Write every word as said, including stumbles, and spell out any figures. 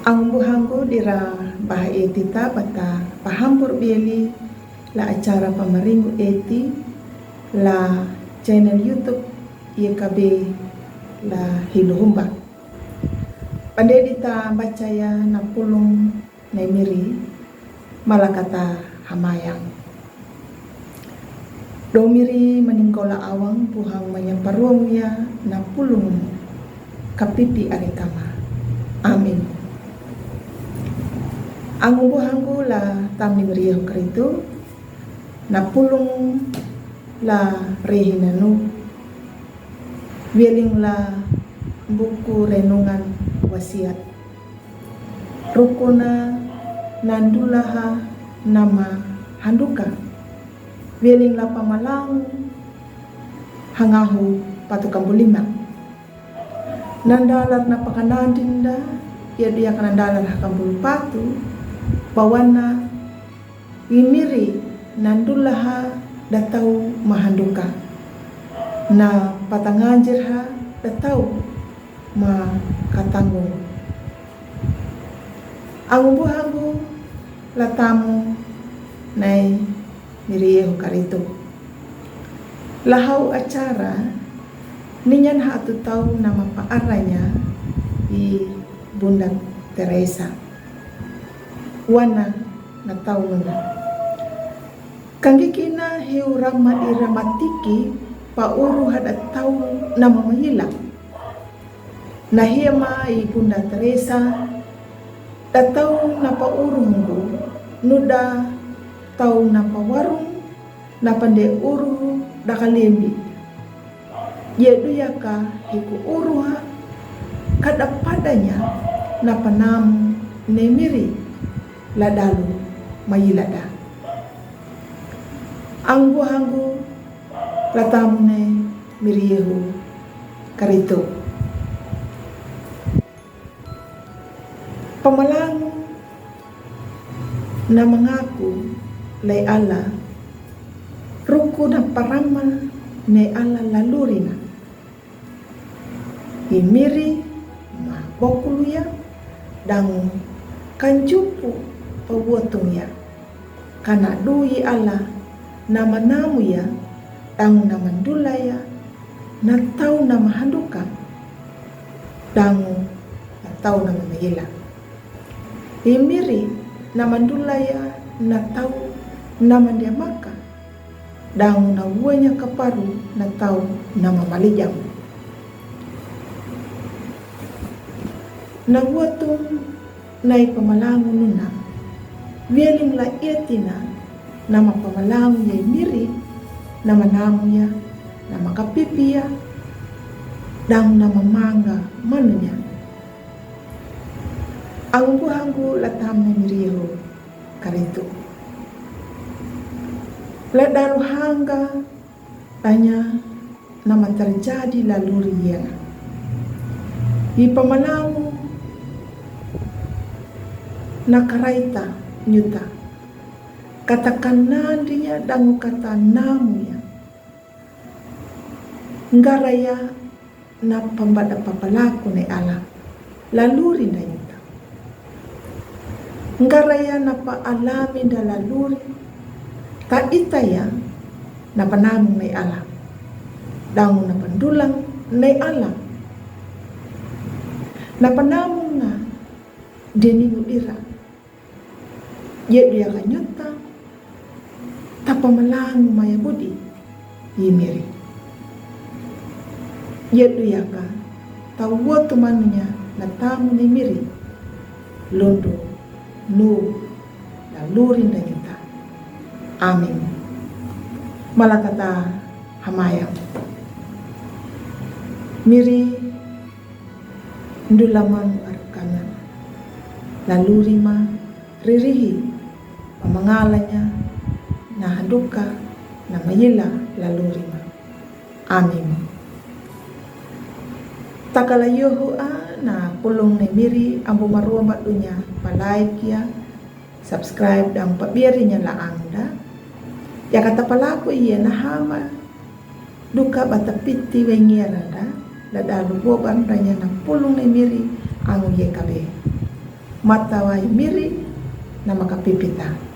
Angumbuhangu dira baha eti ta bata pahambur bieli la acara pamaringu eti la channel YouTube Y K B la Hiluhumba. Pande dita bacaya na pulung na miri, malakata hamayang. Dou miri maninggola awang buhang manyaparuang ya na pulung kapipi ari kama. Amin. Angumbuhangu la tamni miri Yehu Karitu, na pulung la rehi nanu. Vieling la buku renungan wasiat. Rukuna nandulaha nama handuka. Vieling la pamalangu hangahu patu kambulima. Nandalar na pakanandinda, ya dia ka nandalar ha kambulu patu, bawana imiri nandulaha datau mahanduka. Na patanganjir ha datau ma katanggung. Angumbuhangu la tamu nai miri Yehu Karitu. Lahau acara ninyan ha atu tau nama paaranya i Bunda Teresa. Wana na tau nuna. Kangikina heu rama ira matiki pauru ha datau nama mayila. Na hia ma i Bunda Teresa, datau na pauru hungu, nuda tau na pawarung, na pande uru dakalembi. Ye duyaka hiku uru ha, kada padanya na panamu ne miri la dalu mayila da. Angumbuhangu la tamu ne miri Yehu Karitu. Pamalangu na mangaku lai ala, ruku na parama ne ala lalurina. I miri ma bokulu ya, dangu kanjupu pawotung ya. Kana dui ala nama namu ya, dangu nama ndula ya, na tau nama handuka, dangu na tau nama mayila. I miri nama ndula ya, na tau nama ndiamaka, dangu na wanya kaparu na tau nama malijang. Na watung nai pamalangu nuna, vieling la ietina, nama pamalangu ya i miri, nama namu ya, nama kapipi ya, dangu nama manga manunya. Angumbuhangu la tamu ne miri Yehu Karitu. La daru hanga tanya nama terjadi laluri yena. I pamalangu na karaita nyuta. Kata kanandinya dangu kata namu ya. Ngara ya na pambada papalaku ne ala laluri nda nyuta. Ngara ya na paalami nda laluri, ta ita ya na panamu ne ala. Dangu na pandulang ne ala. Na panamu na deni mudira. Ye duyaka nyuta, ta pamalangu maya budi i miri. Ye duyaka ta wotu manunya na tamu ne miri. Lundu nu laluri nda nyuta. Amin. Malakata hamayang. Miri ndula manu arukana. Laluri ma ririhi, pamangalanya na handuka, na mayila laluri ma. Amin. Takala yohu a na pulung ne miri ambu maromba dunya pa like ya, subscribe dangu pabiari nya la anda. Ya kata palaku iya na hama duka bata piti wengi aranda, la dalu boban ranya na pulung ne miri angu Y K B. Matawai miri, namaka pipita.